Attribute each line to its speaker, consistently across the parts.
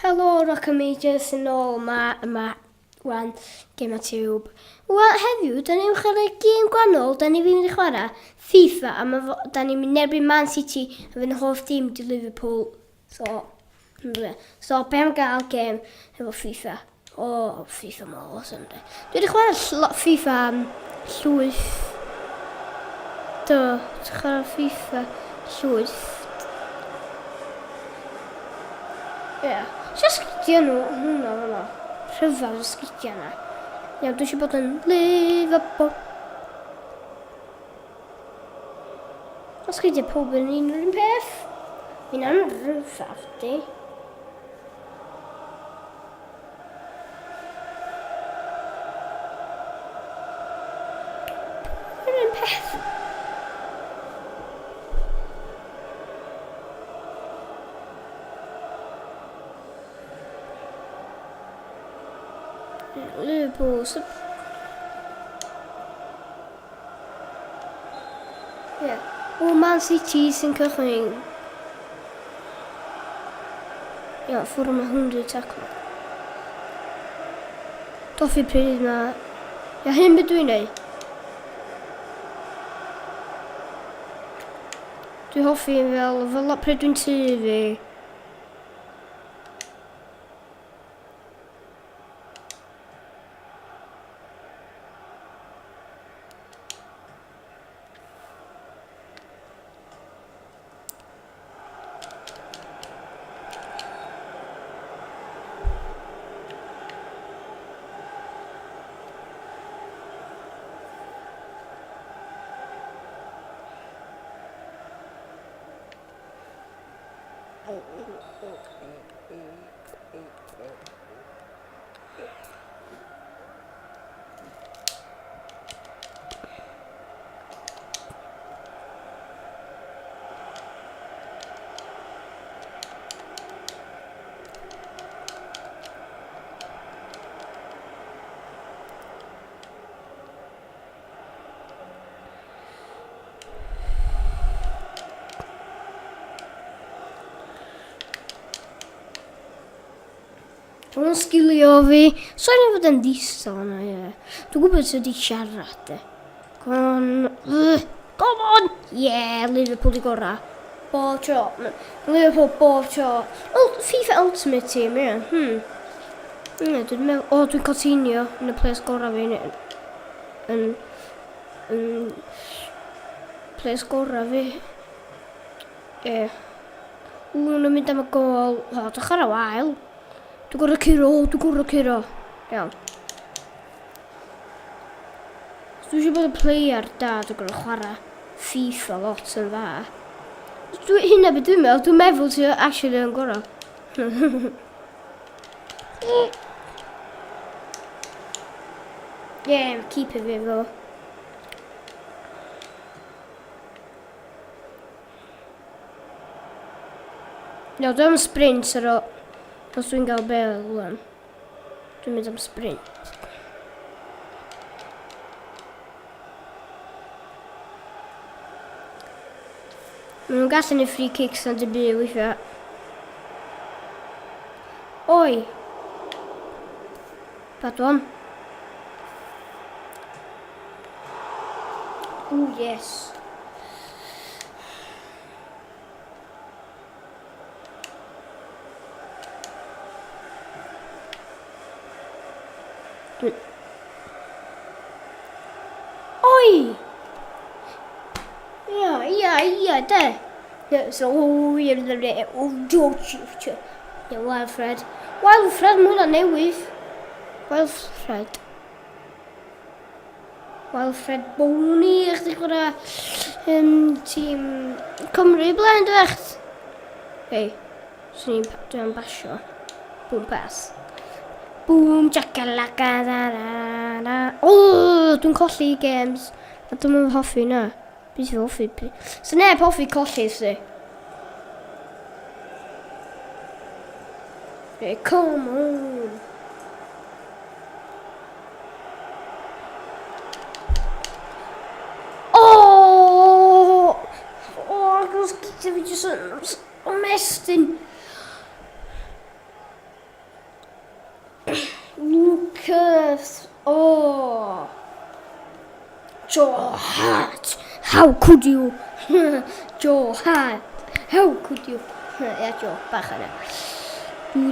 Speaker 1: Helo Rock and Majors yn ôl yma, yma, wan, Gamer Tube. Wel, heddiw, da ni'n chwarae gêm gwahanol, da ni'n mynd i chwarae FIFA, a ma, da ni'n mynd erbyn Man City, a fy'n hoff dîm di Liverpool. So, so be am gael gêm efo FIFA? O, oh, FIFA mor awesome, de. Dwi wedi chwarae FIFA am llwyth. Do, dwi'n chwarae FIFA llwyth. Ie. Yeah. Just sgidio nhw, hwnna fan'na. Rhyfedd y sgidio yna. Iawn, dwi eisiau bod yn Liverpool. Os sgidio pob yn un o'r un peth. Mae'n rhyfedd, di. Yr un peth. Liverpool. So... Yeah. O, Man City sy'n cychwyn. Ia, ffwrdd mae hwn dwi'n taclo. Doffi pryd ma... Ia, hyn beth dwi'n neud. Dwi'n hoffi fel, fel pryd dwi'n tyfu. Dwi'n sgilio fi. Sorry am fod yn ddistaw yna, ie. Dwi'n gwybod sydd wedi siarad, de. Come on. Ugh. Come on! Yeah, Liverpool di gorau. Bob tro. Liverpool bob tro. Oh, FIFA Ultimate Team, ie. Yeah. Yeah, dwi'n meddwl... O, oh, dwi'n Coutinho yn y ples gorau fi. Yn... Yn... Ples gorau fi. Ie. Yeah. Ww, nhw'n mynd am y gol. O, oh, dwi'n chwarae wael. Dwi'n gorau curo, dwi'n gorau curo. Iawn. Os dwi eisiau bod yn player da, dwi'n gorau chwarae FIFA lot yn dda. Dwi, hynna beth dwi'n meddwl, dwi'n meddwl ti actually yn gorau. Yeah, keep it fi fo. No, dwi'n am sprint ar ôl... Os dwi'n gael bel rwan. Dwi'n mynd am sprint. Maen nhw'n gallu neud free kicks na dim byd weithiau. Oi! Bad one. Ooh, yes. Oi! Ia, ia, ia, de. Yeah, so, oh, yeah, yeah, oh, George, yeah, Wild Fred. Wild Fred, mae hwnna newydd. Wild Fred. Wilfred Boney, eich di chwarae tîm Cymru blaen, dwecht? Hei, swn i'n dwi am basio. Boom pass. Boom, jakalaka, da, da, da. O, dwi'n colli games. A dwi'n mynd hoffi na. Fi sy'n hoffi. So neb hoffi colli, si. Hey, come on. Oh! Oh, agos gyda fi jyst yn ymestyn. Joe Hart, how could you? Joe Hart, how could you? Ia, Joe, bach yna.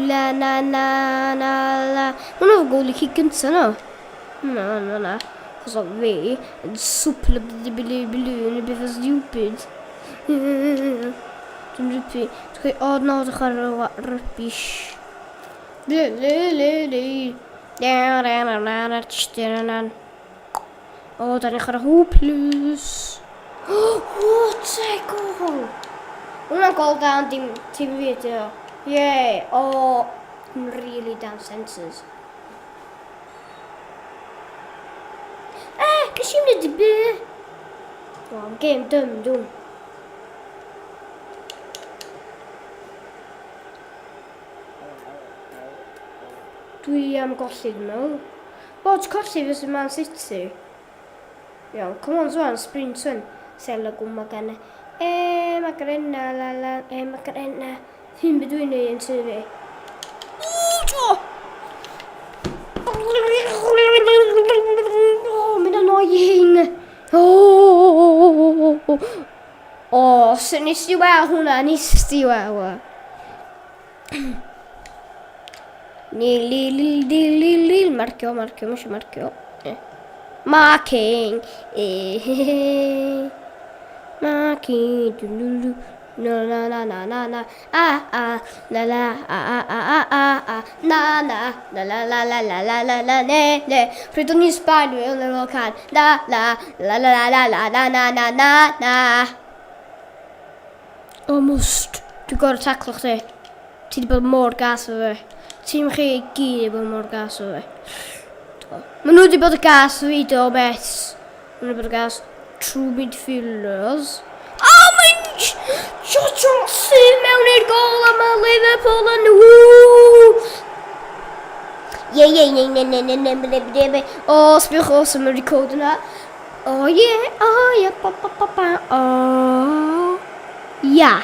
Speaker 1: La na na na la. Hwna oedd gol i chi gynta no. Na, na, na. Chos o fi yn swpl y bli bli yn y beth stupid. Dwi'n ripi. Dwi'n o, no, dwi'n chwarae rubbish. Le, le, le, le. Na, na, na, na, na, na, na. O, da ni'n chwarae hopeless. What a goal! Hwna'n gol da, ond dim tîm fi ydi o. Yeah, o, really damn senses. Eh, nes i'n mynd i be? O, game done, dwi'n. Dwi am golli, dwi'n meddwl. Bod colli versus Man City. Iawn, come on Swan, sprint Swan. Sela gwma gan e Macarena, la la, e Macarena. Hyn beth dwi'n neud yn tŷ fi. Ww, jo! Oh, mynd annoying. Oh, oh, sut nes i weld hwnna? Nes i weld hwnna. Ni li li li li li marcio marcio mae eisiau marcio. Eh. Marking. Eh. Marking. Du, du, du. Na na na na na na ah ah la la ah ah ah ah ah ah na na la la la la la la la la ne ne Pryd o'n i'n Sbaen dwi'n efo can na la la la la la la na na na na na Almost. Dwi'n gorau taclo chdi. Ti wedi bod mor gas o fi. Tîm chi i gyd wedi bod mor gas o fi. Maen nhw wedi bod y gas o fi do, bet. Maen nhw wedi bod y gas true midfielders. Oh, mae'n Jojo sydd mewn i'r gol a mae Liverpool yn ww! Ie, ie, ie, ie, ie, ie, ie, ie, ie, ie. O, sbiwch os yma'n record yna. Oh yeah, oh yeah, ba ba ba ba, oh yeah.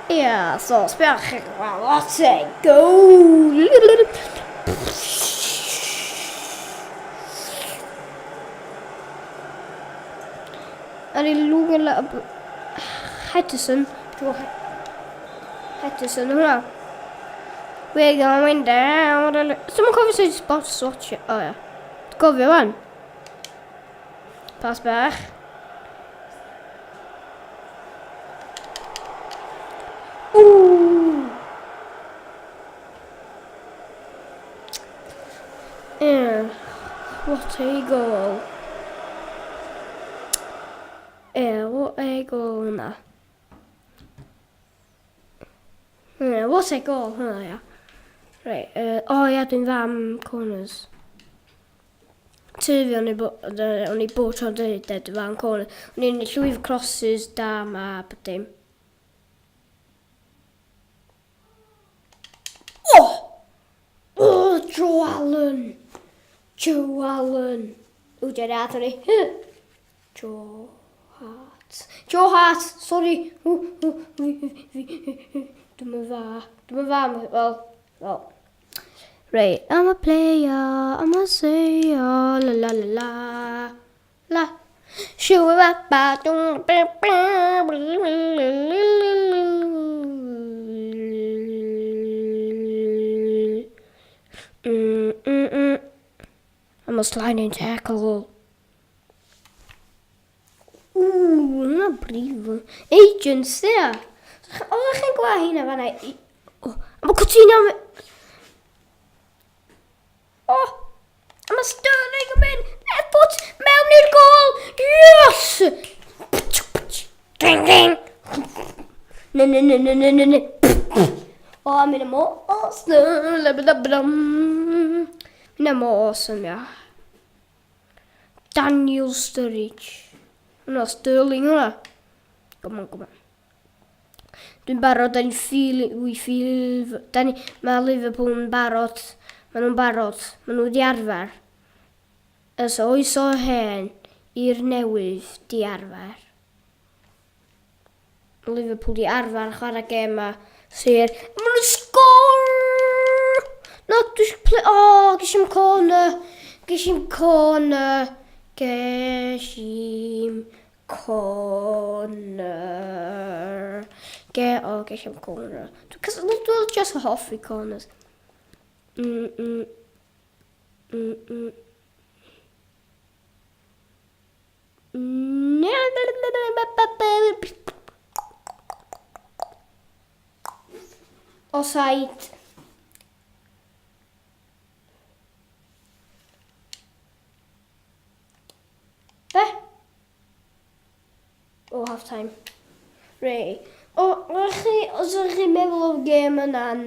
Speaker 1: Yeah, so sbiwch chi, well, what a goal! Ar ei lwgyn la... Henderson, Henderson, hwnna. We're going down. So mae'n cofio sut spot swatch. Oh yeah. Gofio wan. Pas bach. Ooh. Yeah. What a goal. Yeah, what a goal hwnna. Yeah, what a goal hwnna, ia. Right, oh ia, dwi'n dda am corners. Tyfu o'n i bo, o'n i bod tro'n dweud de, dwi'n dda am corners. O'n i'n llwyf crosses da ma, bod dim. Oh! Oh, Joe Allen! Joe Allen! O, dyna, sorry. Joe Hart. Joe Hart, sorry. Dwi'n mynd dda. Dwi'n mynd dda. Wel, wel. Right, I'm a player, I'm a sayer, la la la la. La. Shoo ba ba dum ba ba. Mm, mm, mm. I'm a sliding tackle. Ww, hwnna brifo. Agents, ia. Oeddech chi'n gweld hynna fanna? O, a mae Coutinho... O, a mae Sterling yn mynd. Left foot mewn i'r gol. Yes! Ding, ding. Ne, ne, ne, ne, ne, ne, ne. O, a mynd am awesome. Mynd am awesome, ia. Daniel Sturridge. Hwna Sterling hwnna. Come on, come on. Dwi'n barod, da ni'n feel, we feel, da ni, mae Liverpool yn barod, maen nhw'n barod, maen nhw wedi arfer. Ys oes o hen i'r newydd di arfer. Liverpool di arfer chwarae gêm ma. Sir. Maen nhw'n sgor! No, dwi eisiau play... Oh, ges i'n corner. Ges i'n corner. Ges i'm corner. Ge, o, ges i'm corner. Cos dwi'n just hoffi corners. Mm, mm. Mm, mm. Offside. Be? O, half time. Rei. O, o'ch chi, os ydych chi'n meddwl o'r gêm yna'n...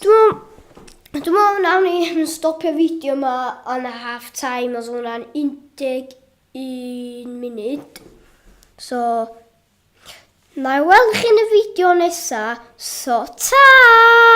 Speaker 1: Dwi'n Dwi'n meddwl nawn ni yn stopio fideo yma yn y half time os hwnna'n 11 munud. So, na i weld chi yn y fideo nesa. So, ta!